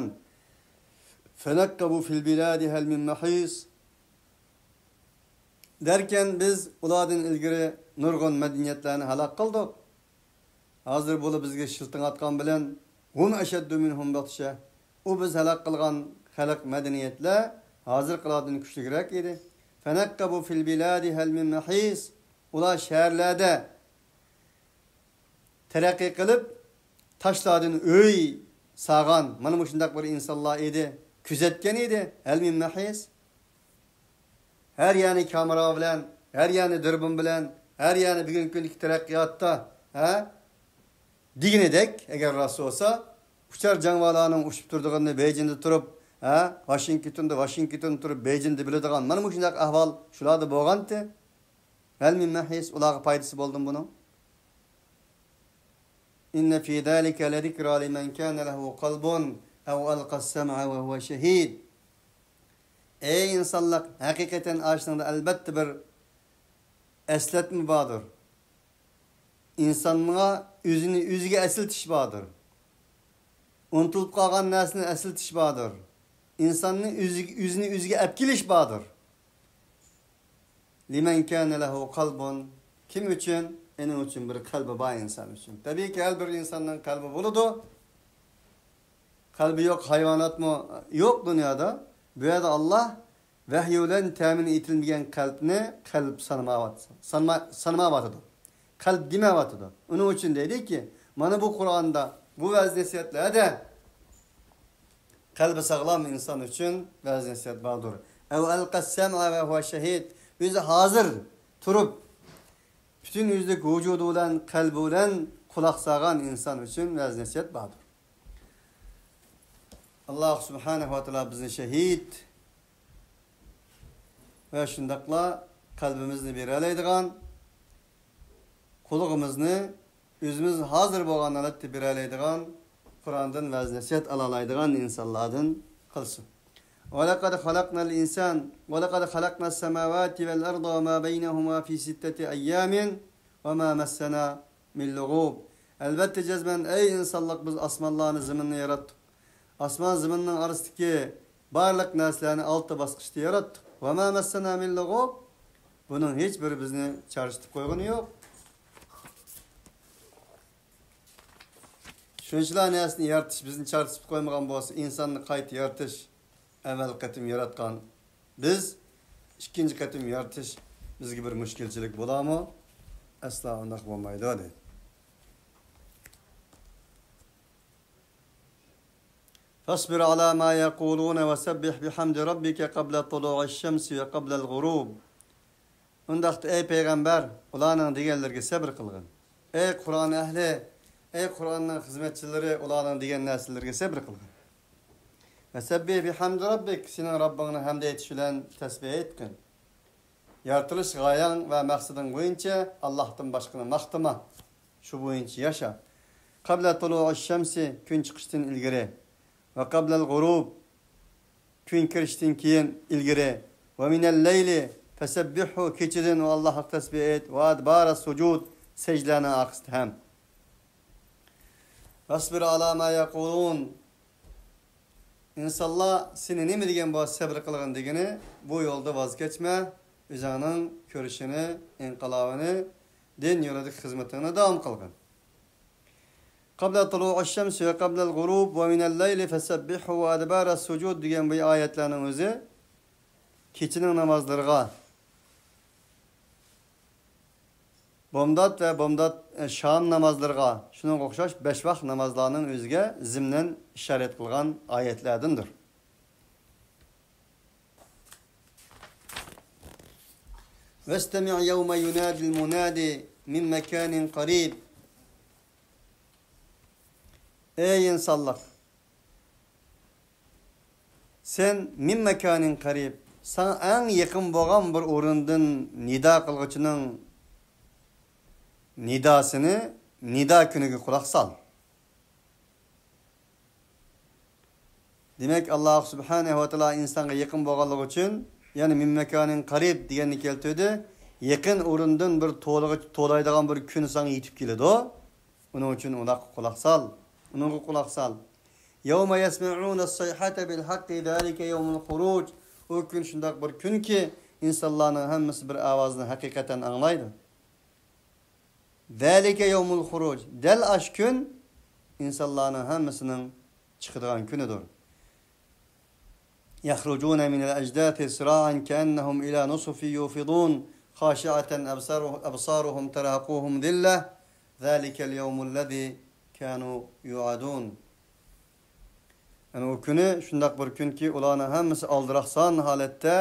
فنقبوا في البلاد هل من محيص. دەركەن، بىز ئۇلاردىن ئىلگىرى نۇرغۇن مەدەنىيەتلەرنى ھالاك قىلدۇق. ھازىر بۇلار بىزگە شىلتىڭ ئاتقان بىلەن، هم أشد منهم بطشا. ئۇ بىز ھالاك قىلغان خەلق، مەدەنىيەتلەر ھازىرقىلاردىن كۈچلۈكرەك ئىدى. فنقبوا في البلاد هل من محيص. ئۇلار شەھەرلەردە تەرەققىي قىلىپ، تاشلاردىن ئۆي سالغان، مانا مۇشۇنداق بىر ئىنسانلار ئىدى، كۆزەتكەن ئىدى. هل من محيص. ھەر يەرنى كامېرا بىلەن، ھەر يەرنى دۇربۇن بىلەن، ھەر يەرنى بۈگۈنكى كۈندىكى تەرەققىياتتا، ھە، دېگىنىدەك، ئەگەر راست بولسا، ئۇچار جاڭۋالارنىڭ ئۇچۇپ تۇرىدىغىنىنى بېيجىڭدا تۇرۇپ، ھە، ۋاشىنگتوندا، ۋاشىنگتوندا تۇرۇپ بېيجىڭدا بىلىدىغان مانا مۇشۇنداق ئەھۋال شۇلاردا بولغانتى. هل من محيص، ئۇلارغا پايدىسى بولدىمۇ بۇنىڭ؟ إن في ذلك لذكرى لمن كان له قلب أو ألقى السمع وهو شهيد. ئەي ئىنسانلىق، ھەقىقەتەن ئاشۇنىڭدا ئەلبەتتە بىر ئەسلەتمە باردۇر. ئىنسانغا ئۆزىنى ئۆزىگە ئەسلىتىش باردۇر. ئۇنتۇلۇپ قالغان نەرسىنى ئەسلىتىش باردۇر. ئىنساننى ئۆزىگە، ئۆزىنى ئۆزىگە ئەپ كېلىش باردۇر. لمن كان له قلب. كىم ئۈچۈن؟ ئېنىڭ ئۈچۈن، بىر قەلبى بار ئىنسان ئۈچۈن. تەبىئىيكى، ھەر بىر ئىنساننىڭ قەلبى بولىدۇ. قەلبى يوق ھايۋاناتمۇ يوق دۇنيادا. بۇ يەردە ئاللاھ ۋەھىي بىلەن تەمىن ئېتىلمىگەن قەلبنى قەلب سانىمايۋات-، سانىما-، سانىمايۋاتىدۇ. قەلب دېمەيۋاتىدۇ. ئۇنىڭ ئۈچۈن دەيدۇكى، مانا بۇ قۇرئاندا، بۇ ۋەز-نەسىھەتلەردە قەلبى ساغلام ئىنسان ئۈچۈن ۋەز-نەسىھەت باردۇر. أو ألقى السمع وهو شهيد. ئۆزى ھازىر تۇرۇپ، پۈتۈن يۈزلۈك ۋۇجۇدى بىلەن، قەلبى بىلەن قۇلاق سالغان ئىنسان ئۈچۈن ۋەز-نەسىھەت باردۇر. ئاللاھ سۇبھانەھۇ ۋە تائالا بىزنى شەھىد ۋە شۇنداقلا قەلبىمىزنى بېرەلەيدىغان، قۇلىقىمىزنى ئۆزىمىز ھازىر بولغان ھالەتتە بېرەلەيدىغان، قۇرئاندىن ۋەز-نەسىھەت ئالالايدىغان ئىنسانلاردىن قىلسۇن. ولقد خلقنا الإنسان، ولقد خلقنا السماوات والأرض وما بينهما في ستة أيام وما مسنا من لغوب. ئەلۋەتتە جەزمەن، ئەي ئىنسانلىق، بىز ئاسمانلارنى، زېمىننى ياراتتۇق. ئاسمان زېمىننىڭ ئارىسىدىكى بارلىق نەرسىلەرنى ئالتە باسقۇچتا ياراتتۇق. وما مسنا من لغوب. بۇنىڭ ھېچ بىرى بىزنى چارچىتىپ قويغىنى يوق. شۇنچىلا نەرسىنى يارىتىش بىزنى چارچىتىپ قويمىغان بولسا، ئىنساننى قايتا يارىتىش، ئەۋۋەل قېتىم ياراتقان بىز، ئىككىنچى قېتىم يارىتىش بىزگە بىر مۈشكۈلچىلىك بولارمۇ؟ ئەسلا ئۇنداق بولمايدۇ، دەيدۇ. فاصبر على ما يقولون وسبح بحمد ربك قبل طلوع الشمس وقبل الغروب. ئۇنداقتا، ئەي پەيغەمبەر، ئۇلارنىڭ دېگەنلىرىگە سەبر قىلغىن. ئەي قۇرئان ئەھلى، ئەي قۇرئاننىڭ خىزمەتچىلىرى، ئۇلارنىڭ دېگەن نەرسىلىرىگە سەبر قىلغىن. وسبح بحمد ربك، سېنىڭ رەببىڭنى ھەمد ئېيتىش بىلەن تەسبىھ ئېيتقىن. يارىتىلىش غايەڭ ۋە مەقسىتىڭ بويىچە ئاللاھتىن باشقىنى ماختىما. شۇ بويىچە ياشا. قەبلە تۇلۇئىش شەمسى، كۈن چىقىشتىن ئىلگىرى. ۋە قەبلەل غۇرۇب، كۈن كىرىشتىن كېيىن، ئىلگىرى. ۋە مىنەل لەيلى فەسەببىھۇ، كېچىدىن ئۇ ئاللاھقا تەسبىھ ئېيت. ۋە ئەدبارەس سۇجۇد، سەجدىلەرنىڭ ئارقىسىدا ھەم. ۋەسبىر ئالا ما يەقۇلۇن. ئىنسانلار سېنى نېمە دېگەن بولسا سەبرى قىلغىن دېگىنى، بۇ يولدا ۋاز كەچمە، ئۆزۈڭنىڭ كۈرىشىنى، ئىنقىلابىنى، دىن يولىدىكى خىزمىتىڭنى داۋام قىلغىن. قەبلە تۇلۇئىش شەمسى ۋە قەبلەل غۇرۇب ۋە مىنەل لەيلى فەسەببىھۇ ۋە ئەدبارەس سۇجۇد دېگەن بۇ ئايەتلەرنىڭ ئۆزى كېچىنىڭ نامازلىرىغا، بامدات ۋە بامدات، ئە، شام نامازلىرىغا، شۇنىڭغا ئوخشاش بەش ۋاق نامازلارنىڭ ئۆزىگە زىمنەن ئىشارەت قىلغان ئايەتلەردىندۇر. ۋەستەمىئ يەۋمە يۇنادىل مۇنادى مىن مەكانىن قەرىب. ئەي ئىنسانلىق! سەن مىن مەكانىن قەرىب، ساڭا ئەڭ يېقىن بولغان بىر ئورۇندىن نىدا قىلغۇچىنىڭ نىداسىنى، نىدا كۈنىگە قۇلاق سال. دېمەك، ئاللاھ سۇبھانەھۇ ۋە تائالا ئىنسانغا يېقىن بولغانلىقى ئۈچۈن، يەنى مىن مەكانىن قەرىب دېگەننى كەلتۈردى. يېقىن ئورۇندىن بىر تولىغا، تولايدىغان بىر كۈن ساڭا يېتىپ كېلىدۇ. ئۇنىڭ ئۈچۈن ئۇنداق قۇلاق سال. ئۇنىڭغا قۇلاق سال. يەۋمە يەسمەئۇنەس سەيھەتە بىل ھەققى زالىكە يەۋمۇل خۇرۇج. ئۇ كۈن شۇنداق بىر كۈنكى، ئىنسانلارنىڭ ھەممىسى بىر ئاۋازنى ھەقىقەتەن ئاڭلايدۇ. زالىكە يەۋمۇل خۇرۇج. دەل ئاشۇ كۈن ئىنسانلارنىڭ ھەممىسىنىڭ چىقىدىغان كۈنىدۇر. يەخرۇجۇنە مىنەل ئەجداسى سىراعەن كەئەننەھۇم ئىلا نۇسۇفىن يۇفىضۇن. خاشىئەتەن ئەبسارۇ-، ئەبسارۇھۇم تەرھەقۇھۇم زىللە. زالىكەل يەۋمۇللەزى كانۇ يۇئەدۇن. يەنى ئۇ كۈنى شۇنداق بىر كۈنكى، ئۇلارنىڭ ھەممىسى ئالدىراقسان ھالەتتە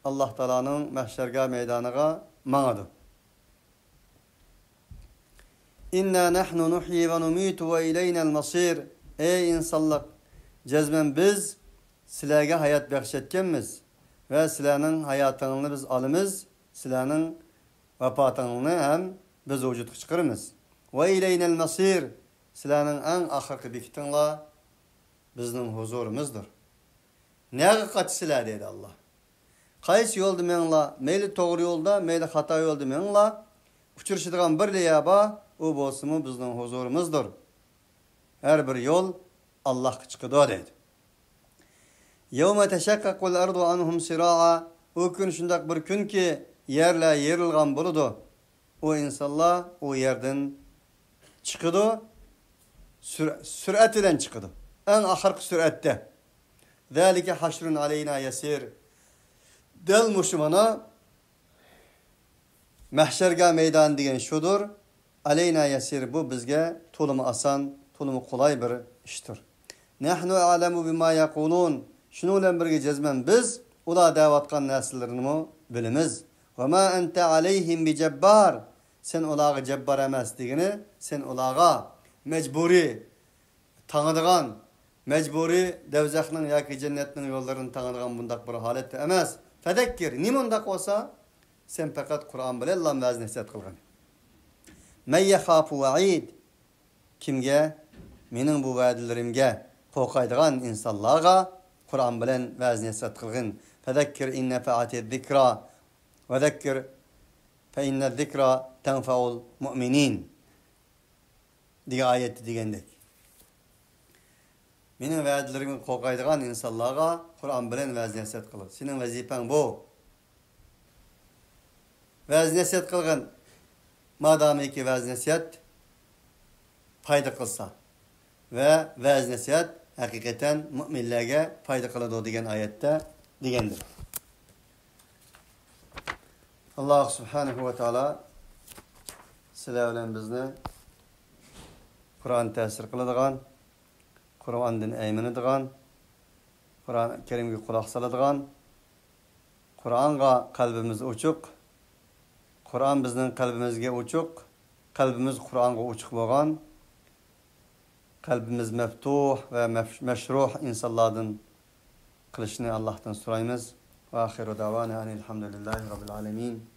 ئاللاھ تائالانىڭ مەھشەرگاھ مەيدانىغا ماڭىدۇ. ئىننا نەھنۇ نۇھيى ۋە نۇمىتۇ ۋە ئىلەينەل مەسىر. ئەي ئىنسانلىق، جەزمەن بىز سىلەرگە ھايات بەخش ئەتكەنمىز ۋە سىلەرنىڭ ھاياتىڭلارنى بىز ئالىمىز، سىلەرنىڭ ۋاپاتىڭلارنى ھەم بىز ۋۇجۇدقا چىقىرىمىز. ۋە ئىلەينەل مەسىر، سىلەرنىڭ ئەڭ ئاخىرقى بېكىتىڭلار بىزنىڭ ھۇزۇرىمىزدۇر. نەگە قاچىسىلەر دەيدۇ ئاللاھ. قايسى يولدا مېڭىڭلار، مەيلى توغرا يولدا، مەيلى خاتا يولدا مېڭىڭلار، ئۇچرىشىدىغان بىرلا يەر بار، ئۇ بولسىمۇ بىزنىڭ ھۇزۇرىمىزدۇر. ھەر بىر يول ئاللاھقا چىقىدۇ دەيدۇ. يەۋمە تەشەققەقۇل ئەرزۇ ئەنھۇم سىراعا. ئۇ كۈن شۇنداق بىر كۈنكى، يەرلەر يېرىلغان بولىدۇ. ئۇ ئىنسانلار ئۇ يەردىن چىقىدۇ، سۈر-، سۈرئەت بىلەن چىقىدۇ. ئەڭ ئاخىرقى سۈرئەتتە. زالىكە ھەشرۇن ئەلەينا يەسىر. دەل مۇشۇ مانا مەھشەرگاھ مەيدانى دېگەن شۇدۇر. ئەلەينا يەسىر، بۇ بىزگە تولىمۇ ئاسان، تولىمۇ قولاي بىر ئىشتۇر. نەھنۇ ئەلەمۇ بىما يەقۇلۇن. شۇنىڭ بىلەن بىرگە جەزمەن بىز ئۇلار دەۋاتقان نەرسىلىرىنىمۇ بىلىمىز. ۋەما ئەنتە ئەلەيھىم بىجەببار. سەن ئۇلارغا جەببار ئەمەس دېگىنى، سەن ئۇلارغا مەجبۇرىي تاڭىدىغان، مەجبۇرىي دەۋزەخنىڭ ياكى جەننەتنىڭ يوللىرىنى تاڭىدىغان بۇنداق بىر ھالەتتە ئەمەس. فەدەككىر، نېمە ئۇنداق بولسا، سەن پەقەت قۇرئان بىلەنلا ۋەز نەسىھەت قىلغىن. مەن يەخافۇ ۋەئىد، كىمگە؟ مېنىڭ بۇ ۋەدىلىرىمگە قورقايدىغان ئىنسانلارغا قۇرئان بىلەن ۋەز نەسىھەت قىلغىن. فەدەككىر ئىن نەفەئەتىز زىكرا، ۋەدەككىر فەئىننەز زىكرا تەنفەئۇل مۇئمىنىن. دېگەن ئايەتتە دېگەندەك. مېنىڭ ۋەدىلىرىمگە قورقايدىغان ئىنسانلارغا قۇرئان بىلەن ۋەز نەسىھەت قىلىڭ. سېنىڭ ۋەزىپەڭ بۇ. ۋەز نەسىھەت قىلغىن. مادامىكى ۋەز نەسىھەت پايدا قىلسا ۋە ۋەز نەسىھەت ھەقىقەتەن مۇئمىنلەرگە پايدا قىلىدۇ دېگەن ئايەتتە دېگەندۇر. ئاللاھ سۇبھانەھۇ ۋە تائالا سىلەر بىلەن بىزنى قۇرئان تەسىر قىلىدىغان، قۇرئاندىن ئەيمىنىدىغان، قۇرئان كەرىمگە قۇلاق سالىدىغان، قۇرئانغا قەلبىمىز ئوچۇق، قۇرئان بىزنىڭ قەلبىمىزگە ئوچۇق، قەلبىمىز قۇرئانغا ئوچۇق بولغان، قەلبىمىز مەفتۇھ ۋە مەف-، مەشرۇھ ئىنسانلاردىن قىلىشنى ئاللاھتىن سورايمىز. وآخر دعوانا أن الحمد لله رب العالمين.